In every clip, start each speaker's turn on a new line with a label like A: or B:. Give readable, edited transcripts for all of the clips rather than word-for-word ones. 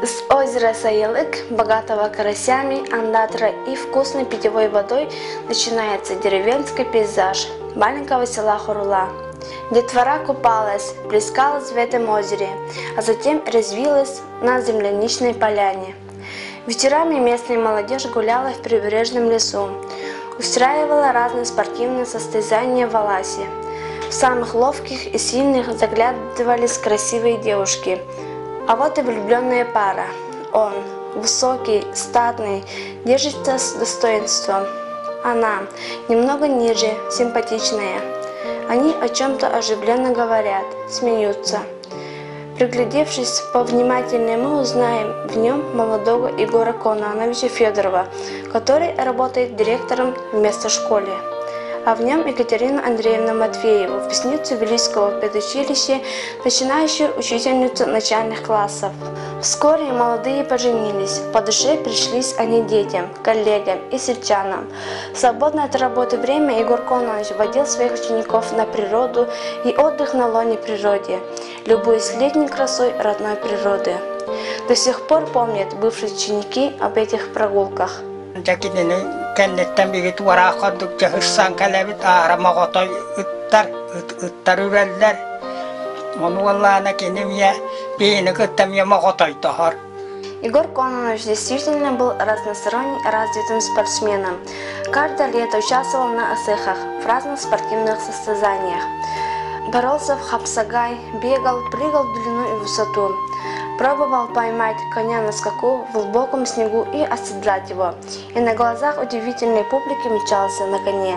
A: С озера Саялык, богатого карасями, андатра и вкусной питьевой водой, начинается деревенский пейзаж маленького села Хорула. Детвора купалась, плескалась в этом озере, а затем резвилась на земляничной поляне. Вечерами местная молодежь гуляла в прибрежном лесу, устраивала разные спортивные состязания в Аласе. В самых ловких и сильных заглядывались красивые девушки. А вот и влюбленная пара. Он, высокий, статный, держится с достоинством. Она, немного ниже, симпатичная. Они о чем-то оживленно говорят, смеются. Приглядевшись повнимательнее, мы узнаем в нем молодого Егора Кононовича Федорова, который работает директором вместо школе. А в нем Екатерину Андреевну Матвееву, выпускницу Вилийского педучилища, начинающую учительницу начальных классов. Вскоре молодые поженились, по душе пришлись они детям, коллегам и сельчанам. В свободное от работы время Егор Кононович водил своих учеников на природу и отдых на лоне природе, любуясь летней красой родной природы. До сих пор помнят бывшие ученики об этих прогулках.
B: Дьэ кинини кэнниттэн биһиги туораах курдук дьэ ыссан кэлэбит аара моҕотой ыттар ыттар үрэллэр ону уоллаана кини эмиэ биһини кытта эмиэ моҕотойдоһор.
A: Егор Кононович действительно был разносторонне развитым спортсменом. Каждое лето участвовал на СХах в разных спортивных состязаниях. Боролся в хапсагай, бегал, прыгал в длину и высоту. Пробовал поймать коня на скаку в глубоком снегу и оседлать его. И на глазах удивительной публики мчался на коне.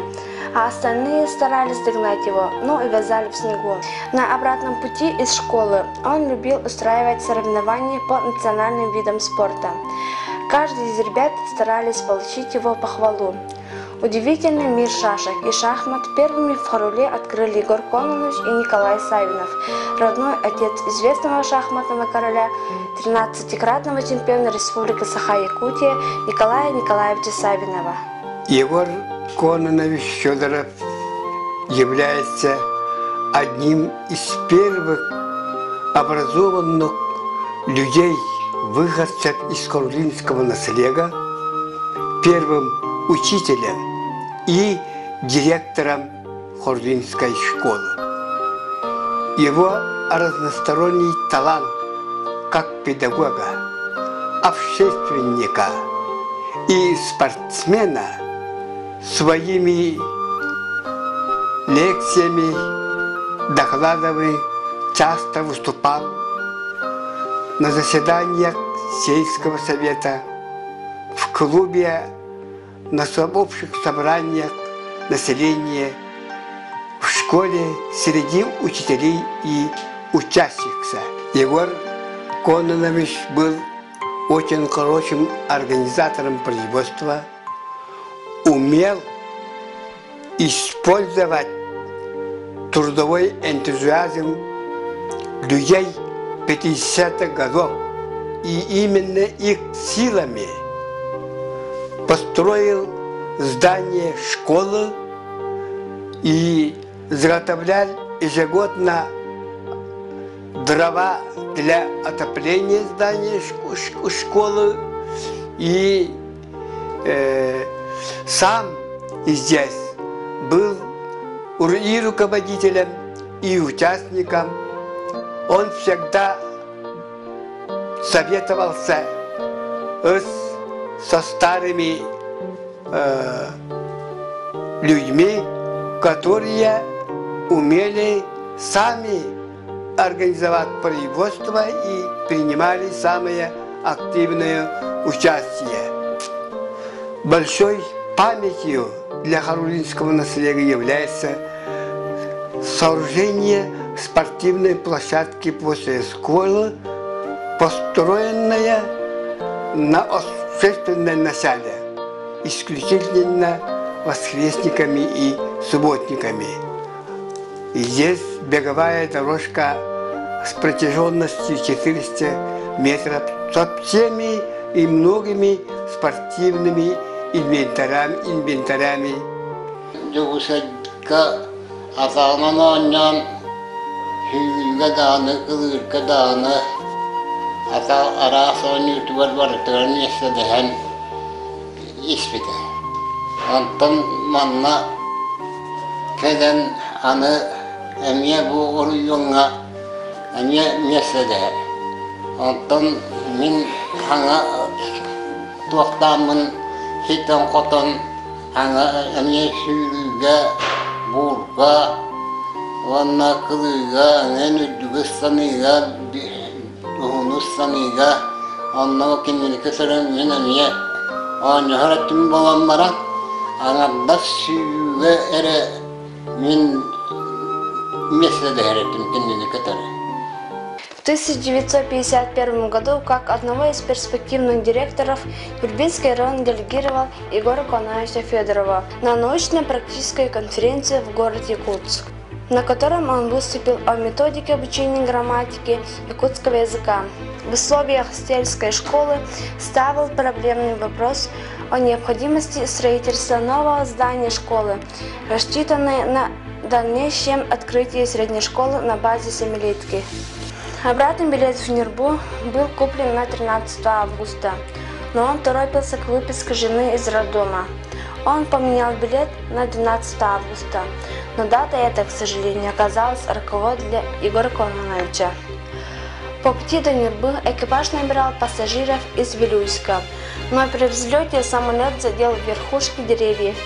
A: А остальные старались догнать его, но увязали в снегу. На обратном пути из школы он любил устраивать соревнования по национальным видам спорта. Каждый из ребят старались получить его похвалу. Удивительный мир шашек и шахмат первыми в Хоруле открыли Егор Кононович и Николай Савинов, родной отец известного шахматного короля, 13-кратного чемпиона Республики Саха-Якутия Николая Николаевича Савинова.
C: Егор Кононович Федоров является одним из первых образованных людей, выходцев из Хорулинского наслега, первым учителем и директором Хорулинской школы. Его разносторонний талант как педагога, общественника и спортсмена своими лекциями, докладами часто выступал на заседаниях сельского совета, в клубе, на общих собраниях населения, в школе среди учителей и учащихся. Егор Кононович был очень хорошим организатором производства, умел использовать трудовой энтузиазм людей 50-х годов. И именно их силами построил здание школы и заготовлял ежегодно дрова для отопления здания школы. И сам здесь был и руководителем, и участником. Он всегда советовался со старыми людьми, которые умели сами организовать производство и принимали самое активное участие. Большой памятью для Хорулинского наследия является сооружение спортивной площадки после школы, построенная на общественном начале, исключительно воскресниками и субботниками. И здесь беговая дорожка с протяженностью 400 метров со всеми и многими спортивными инвентарями.
D: Дьокуускайга атаҕынан оонньоон, сүүрүүгэ даҕаны, кылыырга даҕаны. Ата араас оонньуутугар барытыгар миэстэлэһэн испитэ. Онтон манна кэлэн аны эмиэ бу оройуоҥҥа эмиэ миэстэлэһэр. Онтон мин хаҥа туохтааммын ситэн-хотон хаҥа эмиэ сүүрүүгэ, буурга уонна кылыыга, эҥин үрдүгү ыстаныыга, уһуну ыстаныыга онно кинини кытары мин эмиэ оонньоһор этим буолан баран аҥардас сүүрүүгэ эрэ мин миэстэлэһэр этим кинини кытары.
A: В 1951 году, как одного из перспективных директоров, Нюрбинский район делегировал Егора Конаевича Федорова на научно-практическую конференцию в город Якутск, на котором он выступил о методике обучения грамматики якутского языка. В условиях сельской школы ставил проблемный вопрос о необходимости строительства нового здания школы, рассчитанной на дальнейшем открытии средней школы на базе семилетки. Обратный билет в Нюрбу был куплен на 13 августа, но он торопился к выписке жены из роддома. Он поменял билет на 12 августа, но дата эта, к сожалению, оказалась роковой для Егора Кононовича. По пути до Нюрбы экипаж набирал пассажиров из Вилюйска, но при взлете самолет задел верхушки деревьев,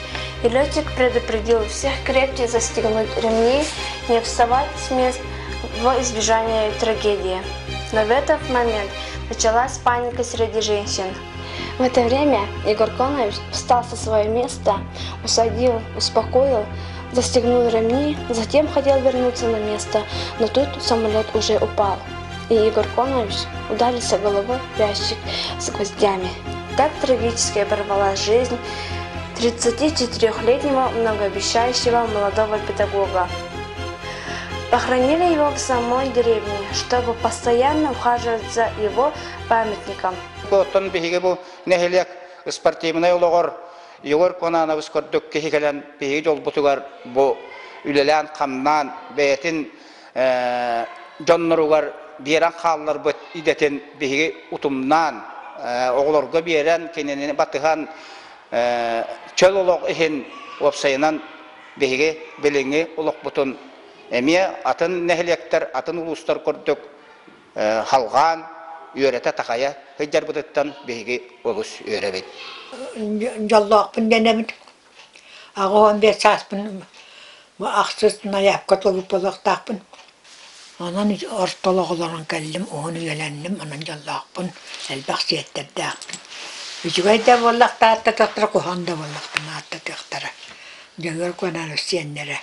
A: и летчик предупредил всех крепче застегнуть ремни, не вставать с мест во избежание трагедии. Но в этот момент началась паника среди женщин. В это время Егор Конович встал со своего места, усадил, успокоил, застегнул ремни, затем хотел вернуться на место, но тут самолет уже упал. И Егор Конович ударился головой в ящик с гвоздями. Так трагически оборвалась жизнь 34-летнего многообещающего молодого педагога. Похоронили его в самой деревне, чтобы постоянно ухаживать за его памятником.
E: Оттон биһиги бу нэһилиэк спортивнай олоҕор Егор Конанович курдук киһи кэлэн биһиги дьолбутугар бу үлэлээн-хамнаан бэйэтин дьонноругар биэрэн хаалларбыт идэтин биһиги утумнаан оҕолорго биэрэн кинини батыһан чөл олох иһин уопсайынан биһиги билиҥҥи олохпутун эмиэ атын нэһилиэктэр атын улуустар курдук халҕаан үөрэтэ-такайа сылдьарбытыттан биһиги олус үөрэбит.
F: Дьоллоохпун дэнэбин. 85 сааспын ахсыс найаапка туолбут буолуохтаахпын. Онон ортолох олорон кэллим, уһун үйэлэнним, онон дьоллоохпун, элбэх сиэттэрдээхпин. Үчүгэй да буоллахта ааттатыахтара, куһаҕан да буоллахтана ааттатыахтара. Дьөгүөр Куонаанов сиэннэрэ.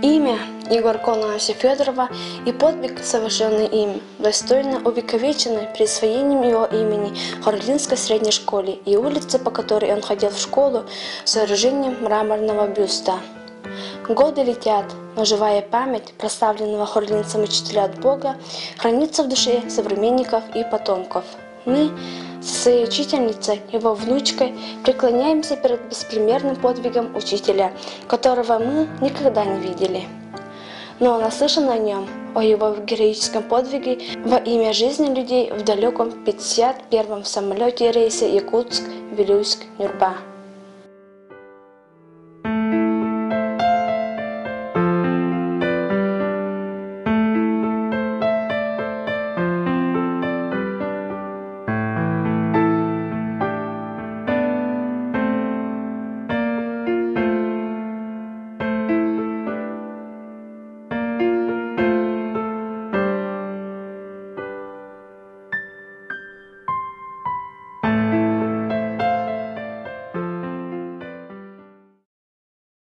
A: Имя Егора Коновича Федорова и подвиг, совершенный им, достойно увековечены присвоением его имени Хорлинской средней школе и улице, по которой он ходил в школу, сооружением мраморного бюста. Годы летят, но живая память прославленного хорлинцем учителя от Бога хранится в душе современников и потомков. Мы со своей учительницей, его внучкой, преклоняемся перед беспримерным подвигом учителя, которого мы никогда не видели. Но наслышан о нем, о его героическом подвиге во имя жизни людей в далеком 51-м самолете рейса Якутск-Вилюйск-Нюрба.